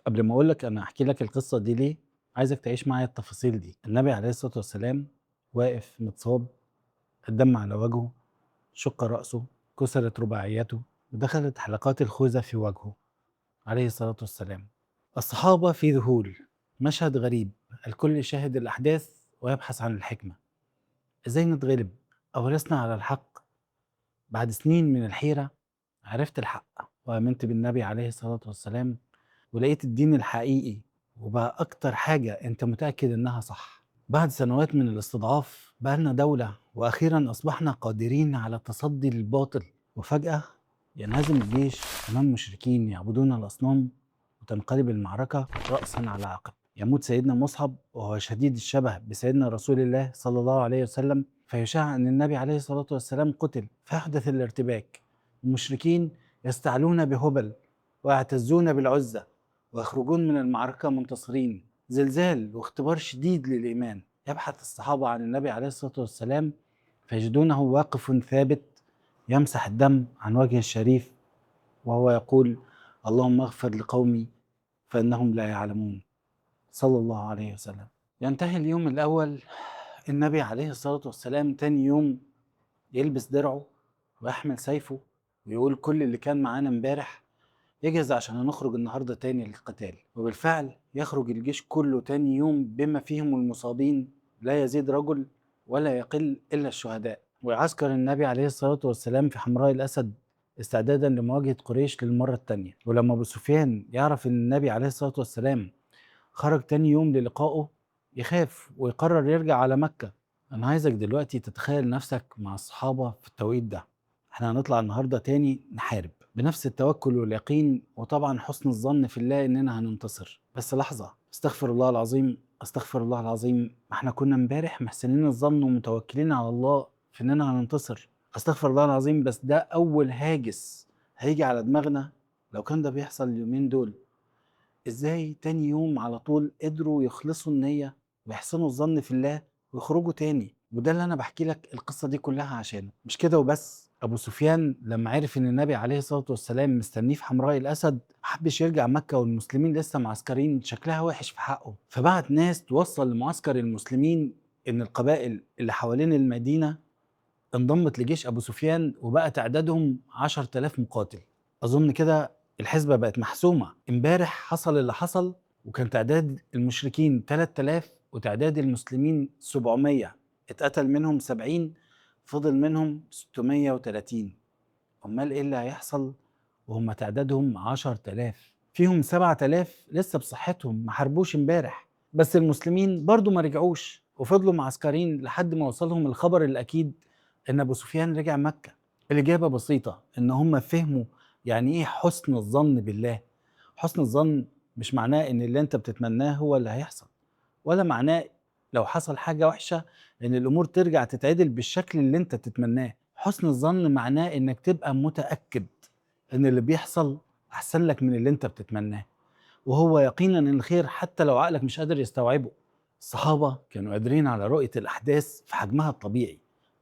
قبل ما أقول لك أنا هاحكي لك القصة دي ليه، عايزك تعيش معايا التفاصيل دي. النبي عليه الصلاة والسلام واقف متصاب، الدم على وجهه، شق رأسه، كسرت رباعيته، ودخلت حلقات الخوذة في وجهه عليه الصلاة والسلام. الصحابة في ذهول، مشهد غريب، الكل شاهد الأحداث ويبحث عن الحكمة. إزاي نتغلب؟ أو لسنا على الحق؟ بعد سنين من الحيرة عرفت الحق وآمنت بالنبي عليه الصلاة والسلام، ولقيت الدين الحقيقي، وبقى أكتر حاجة أنت متأكد إنها صح. بعد سنوات من الاستضعاف بقى لنا دولة، وأخيرا أصبحنا قادرين على التصدي للباطل. وفجأة ينهزم الجيش أمام مشركين يعبدون الأصنام، وتنقلب المعركة رأسا على عقب. يموت سيدنا مصعب وهو شديد الشبه بسيدنا رسول الله صلى الله عليه وسلم، فيشاع أن النبي عليه الصلاة والسلام قتل، فيحدث الارتباك. المشركين يستعلون بهبل ويعتزون بالعزة ويخرجون من المعركة منتصرين. زلزال واختبار شديد للإيمان. يبحث الصحابة عن النبي عليه الصلاة والسلام فيجدونه واقف ثابت يمسح الدم عن وجهه الشريف وهو يقول: اللهم اغفر لقومي فإنهم لا يعلمون، صلى الله عليه وسلم. ينتهي اليوم الأول. النبي عليه الصلاة والسلام تاني يوم يلبس درعه ويحمل سيفه ويقول كل اللي كان معانا امبارح يجهز عشان هنخرج النهارده تاني للقتال. وبالفعل يخرج الجيش كله تاني يوم بما فيهم المصابين، لا يزيد رجل ولا يقل إلا الشهداء. ويعسكر النبي عليه الصلاة والسلام في حمراء الأسد استعدادا لمواجهة قريش للمرة التانية. ولما أبو سفيان يعرف إن النبي عليه الصلاة والسلام خرج تاني يوم للقائه يخاف ويقرر يرجع على مكة. أنا عايزك دلوقتي تتخيل نفسك مع الصحابة في التوقيت ده. احنا هنطلع النهاردة تاني نحارب بنفس التوكل واليقين، وطبعا حسن الظن في الله إننا هننتصر. بس لحظة، استغفر الله العظيم، استغفر الله العظيم، ما احنا كنا امبارح محسنين الظن ومتوكلين على الله في إننا هننتصر. استغفر الله العظيم، بس ده أول هاجس هيجي على دماغنا لو كان ده بيحصل اليومين دول. إزاي تاني يوم على طول قدروا يخلصوا النية ويحسنوا الظن في الله ويخرجوا تاني؟ وده اللي أنا بحكي لك القصة دي كلها عشانه. مش كده وبس، أبو سفيان لما عرف إن النبي عليه الصلاة والسلام مستنيه في حمراء الأسد محبش يرجع مكة والمسلمين لسه معسكرين شكلها وحش في حقه، فبعت ناس توصل لمعسكر المسلمين إن القبائل اللي حوالين المدينة انضمت لجيش أبو سفيان وبقى تعدادهم 10,000 مقاتل. أظن كده الحسبة بقت محسومة. امبارح حصل اللي حصل، وكان تعداد المشركين 3000 وتعداد المسلمين 700، اتقتل منهم 70، فضل منهم 630. أمال إيه اللي هيحصل وهم تعدادهم 10,000؟ فيهم 7000 لسه بصحتهم ما حاربوش امبارح، بس المسلمين برضو ما رجعوش وفضلوا معسكرين لحد ما وصلهم الخبر الأكيد إن أبو سفيان رجع مكة. الإجابة بسيطة، إن هم فهموا يعني إيه حسن الظن بالله. حسن الظن مش معناه إن اللي أنت بتتمناه هو اللي هيحصل، ولا معناه لو حصل حاجة وحشة إن الأمور ترجع تتعدل بالشكل اللي أنت تتمناه. حسن الظن معناه إنك تبقى متأكد إن اللي بيحصل أحسن لك من اللي أنت بتتمناه، وهو يقينا الخير حتى لو عقلك مش قادر يستوعبه. الصحابة كانوا قادرين على رؤية الأحداث في حجمها الطبيعي،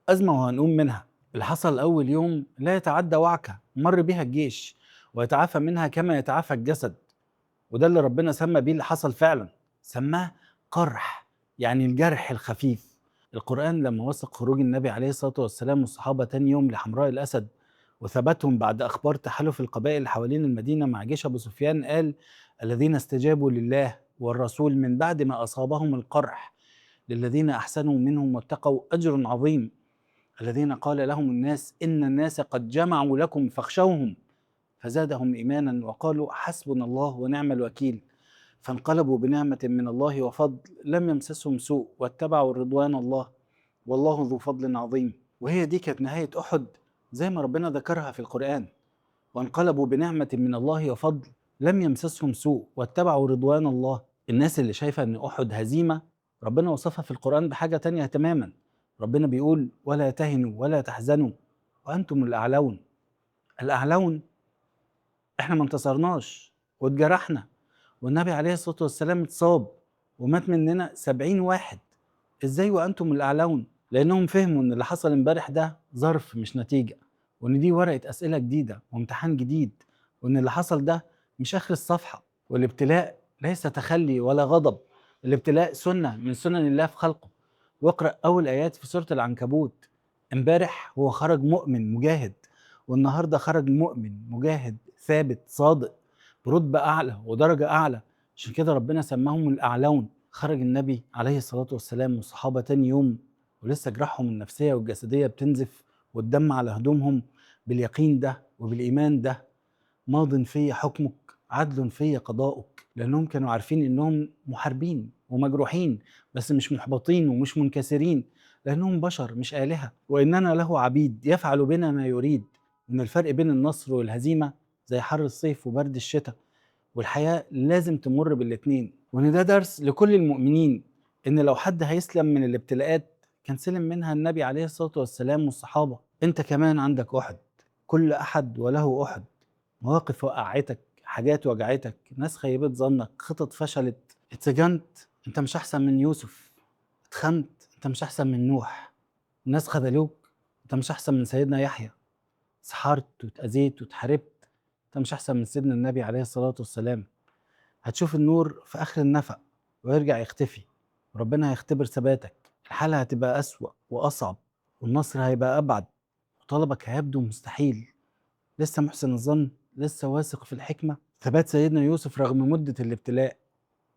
أزمة وهنقوم منها. اللي حصل أول يوم لا يتعدى وعكة مر بها الجيش ويتعافى منها كما يتعافى الجسد، وده اللي ربنا سمى بيه اللي حصل فعلا، سماه قرح، يعني الجرح الخفيف. القرآن لما وثق خروج النبي عليه الصلاة والسلام والصحابة تاني يوم لحمراء الأسد وثبتهم بعد أخبار تحالف القبائل اللي حوالين المدينة مع جيش أبو سفيان، قال: الذين استجابوا لله والرسول من بعد ما أصابهم القرح للذين أحسنوا منهم واتقوا أجر عظيم، الذين قال لهم الناس إن الناس قد جمعوا لكم فاخشوهم فزادهم إيمانا وقالوا حسبنا الله ونعم الوكيل، فانقلبوا بنعمة من الله وفضل لم يمسسهم سوء واتبعوا رضوان الله والله ذو فضل عظيم. وهي دي كانت نهاية أحد زي ما ربنا ذكرها في القرآن، وانقلبوا بنعمة من الله وفضل لم يمسسهم سوء واتبعوا رضوان الله. الناس اللي شايفة أن أحد هزيمة ربنا وصفها في القرآن بحاجة تانية تماما. ربنا بيقول: ولا تهنوا ولا تحزنوا وأنتم الأعلون. الأعلون احنا ما انتصرناش واتجرحنا، والنبي عليه الصلاة والسلام اتصاب ومات مننا 70 واحد، ازاي وأنتم الأعلون؟ لأنهم فهموا إن اللي حصل امبارح ده ظرف مش نتيجة، وإن دي ورقة أسئلة جديدة وامتحان جديد، وإن اللي حصل ده مش آخر الصفحة. والابتلاء ليس تخلي ولا غضب، الابتلاء سنة من سنن الله في خلقه. واقرأ أول آيات في سورة العنكبوت. امبارح هو خرج مؤمن مجاهد، والنهاردة خرج مؤمن مجاهد ثابت صادق برتبة أعلى ودرجة أعلى. عشان كده ربنا سماهم الأعلون. خرج النبي عليه الصلاة والسلام والصحابة تاني يوم ولسه جراحهم النفسية والجسدية بتنزف والدم على هدومهم، باليقين ده وبالإيمان ده، ماض في حكمك عدل في قضاؤك. لأنهم كانوا عارفين إنهم محاربين ومجروحين، بس مش محبطين ومش منكسرين، لأنهم بشر مش آلهة، وإننا له عبيد يفعل بنا ما يريد. إن الفرق بين النصر والهزيمة زي حر الصيف وبرد الشتاء، والحياة لازم تمر بالاتنين. وإن ده درس لكل المؤمنين، إن لو حد هيسلم من الابتلاءات كان سلم منها النبي عليه الصلاة والسلام والصحابة. أنت كمان عندك أحد، كل أحد وله أحد. مواقف وقعتك، حاجات وجعتك، ناس خيبت ظنك، خطط فشلت، اتسجنت انت مش احسن من يوسف، اتخنت انت مش احسن من نوح، الناس خذلوك انت مش احسن من سيدنا يحيى، سحرت واتأذيت واتحاربت انت مش احسن من سيدنا النبي عليه الصلاة والسلام. هتشوف النور في اخر النفق ويرجع يختفي، وربنا هيختبر ثباتك. الحالة هتبقى أسوأ وأصعب، والنصر هيبقى أبعد، وطلبك هيبدو مستحيل. لسه محسن الظن، لسه واثق في الحكمة. ثبات سيدنا يوسف رغم مدة الابتلاء،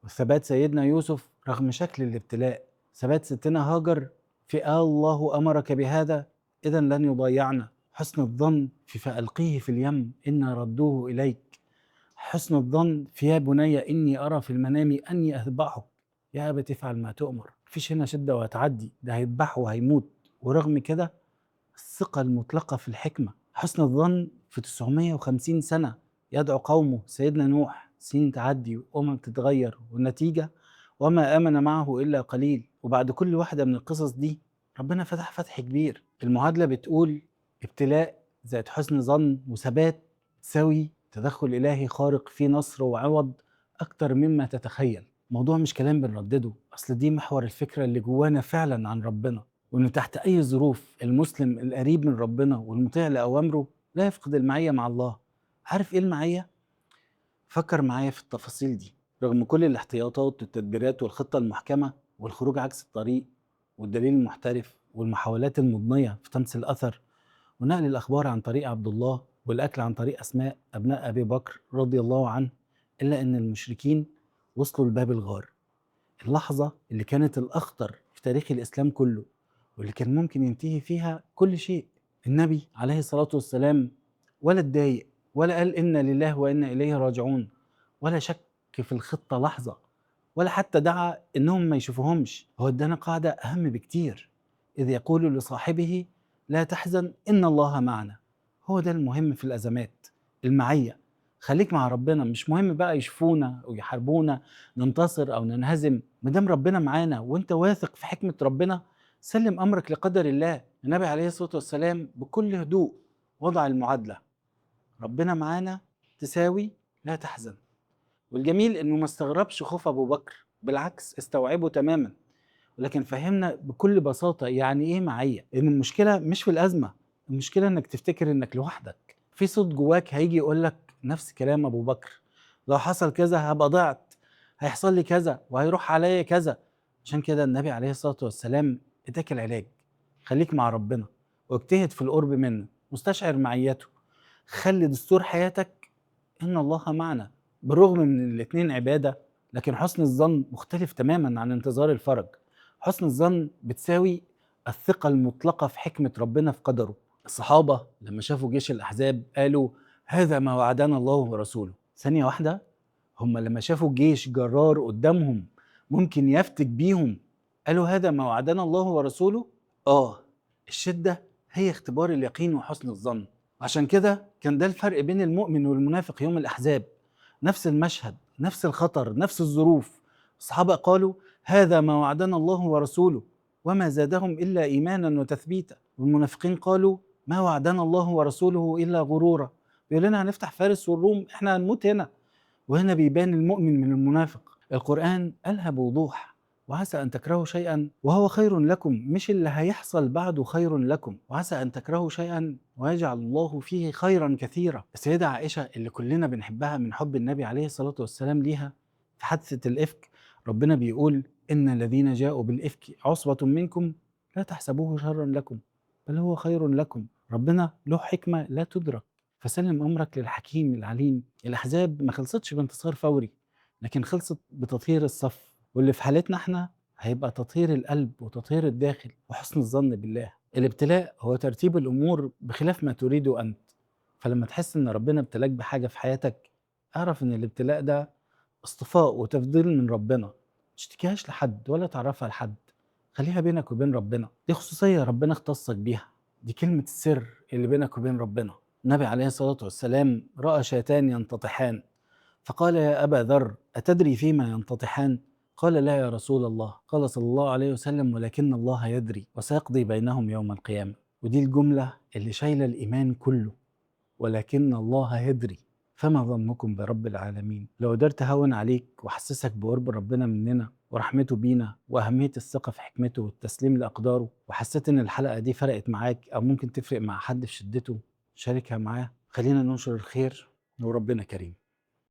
وثبات سيدنا يوسف رغم شكل الابتلاء، ثبات ستنا هاجر في الله أمرك بهذا إذن لن يضيعنا، حسن الظن في فألقيه في اليم إنا ردوه إليك، حسن الظن في يا بني إني أرى في المنام أني أذبحك يا أبت افعل ما تؤمر. مفيش هنا شدة وهتعدي، ده هيذبحه وهيموت. ورغم كده الثقة المطلقة في الحكمة، حسن الظن في 950 سنة يدعو قومه سيدنا نوح، سنين تعدي وأمم تتغير، والنتيجة وما آمن معه إلا قليل. وبعد كل واحدة من القصص دي ربنا فتح فتح كبير. المعادلة بتقول ابتلاء زائد حسن ظن وثبات تساوي تدخل إلهي خارق في نصر وعوض أكتر مما تتخيل. الموضوع مش كلام بنردده، أصل دي محور الفكرة اللي جوانا فعلا عن ربنا، وإن تحت أي ظروف المسلم القريب من ربنا والمطيع لأوامره لا يفقد المعية مع الله. عارف إيه المعية؟ فكر معايا في التفاصيل دي. رغم كل الاحتياطات والتدبيرات والخطة المحكمة والخروج عكس الطريق والدليل المحترف والمحاولات المضنية في طمس الأثر ونقل الأخبار عن طريق عبد الله والأكل عن طريق أسماء أبناء أبي بكر رضي الله عنه، إلا أن المشركين وصلوا لباب الغار، اللحظة اللي كانت الأخطر في تاريخ الإسلام كله واللي كان ممكن ينتهي فيها كل شيء. النبي عليه الصلاة والسلام ولا اتضايق ولا قال إنا لله وإنا إليه راجعون، ولا شك في الخطة لحظة، ولا حتى دعا إنهم ما يشوفوهمش. هو ادانا قاعدة أهم بكتير، إذ يقول لصاحبه لا تحزن إن الله معنا. هو ده المهم في الأزمات، المعية. خليك مع ربنا، مش مهم بقى يشوفونا ويحاربونا، ننتصر أو ننهزم، مادام ربنا معانا وانت واثق في حكمة ربنا سلم أمرك لقدر الله. النبي عليه الصلاة والسلام بكل هدوء وضع المعادلة، ربنا معانا تساوي لا تحزن. والجميل انه ما استغربش خوف ابو بكر، بالعكس استوعبه تماما، ولكن فهمنا بكل بساطة يعني ايه معية. ان المشكلة مش في الأزمة، المشكلة انك تفتكر انك لوحدك. في صوت جواك هيجي يقولك نفس كلام ابو بكر، لو حصل كذا هبقى ضعت، هيحصل لي كذا وهيروح عليا كذا. عشان كده النبي عليه الصلاة والسلام اداك العلاج، خليك مع ربنا واجتهد في القرب منه، مستشعر معيته، خلي دستور حياتك إن الله معنا. بالرغم من الاتنين عبادة، لكن حسن الظن مختلف تماما عن انتظار الفرج. حسن الظن بتساوي الثقة المطلقة في حكمة ربنا في قدره. الصحابة لما شافوا جيش الأحزاب قالوا هذا ما وعدنا الله ورسوله. ثانية واحدة، هم لما شافوا جيش جرار قدامهم ممكن يفتك بيهم قالوا هذا ما وعدنا الله ورسوله؟ الشدة هي اختبار اليقين وحسن الظن. عشان كده كان ده الفرق بين المؤمن والمنافق يوم الأحزاب، نفس المشهد، نفس الخطر، نفس الظروف. الصحابة قالوا هذا ما وعدنا الله ورسوله وما زادهم إلا إيمانا وتثبيتا. والمنافقين قالوا ما وعدنا الله ورسوله إلا غرورا، بيقول لنا هنفتح فارس والروم، احنا هنموت هنا. وهنا بيبان المؤمن من المنافق. القرآن قالها بوضوح، وعسى أن تكرهوا شيئا وهو خير لكم، مش اللي هيحصل بعده خير لكم. وعسى أن تكرهوا شيئا ويجعل الله فيه خيرا كثيرا. السيدة عائشة اللي كلنا بنحبها من حب النبي عليه الصلاة والسلام ليها، في حادثة الإفك ربنا بيقول إن الذين جاءوا بالإفك عصبة منكم لا تحسبوه شرا لكم بل هو خير لكم. ربنا له حكمة لا تدرك، فسلم أمرك للحكيم العليم. الأحزاب ما خلصتش بانتصار فوري، لكن خلصت بتطهير الصف، واللي في حالتنا احنا هيبقى تطهير القلب وتطهير الداخل وحسن الظن بالله. الابتلاء هو ترتيب الأمور بخلاف ما تريده أنت، فلما تحس إن ربنا ابتلاك بحاجة في حياتك اعرف إن الابتلاء ده اصطفاء وتفضيل من ربنا، تشتكيهاش لحد ولا تعرفها لحد، خليها بينك وبين ربنا، دي خصوصية ربنا اختصك بيها، دي كلمة السر اللي بينك وبين ربنا. النبي عليه الصلاة والسلام رأى شاتان ينتطحان، فقال يا أبا ذر أتدري فيما ينتطحان؟ قال لا يا رسول الله. قال صلى الله عليه وسلم ولكن الله يدري وسيقضي بينهم يوم القيامة. ودي الجملة اللي شايلة الإيمان كله، ولكن الله يدري. فما ظنكم برب العالمين؟ لو قدرت أهون عليك وحسسك بقرب ربنا مننا ورحمته بينا وأهمية الثقة في حكمته والتسليم لأقداره، وحسيت إن الحلقة دي فرقت معاك أو ممكن تفرق مع حد في شدته، شاركها معاه. خلينا ننشر الخير وربنا كريم.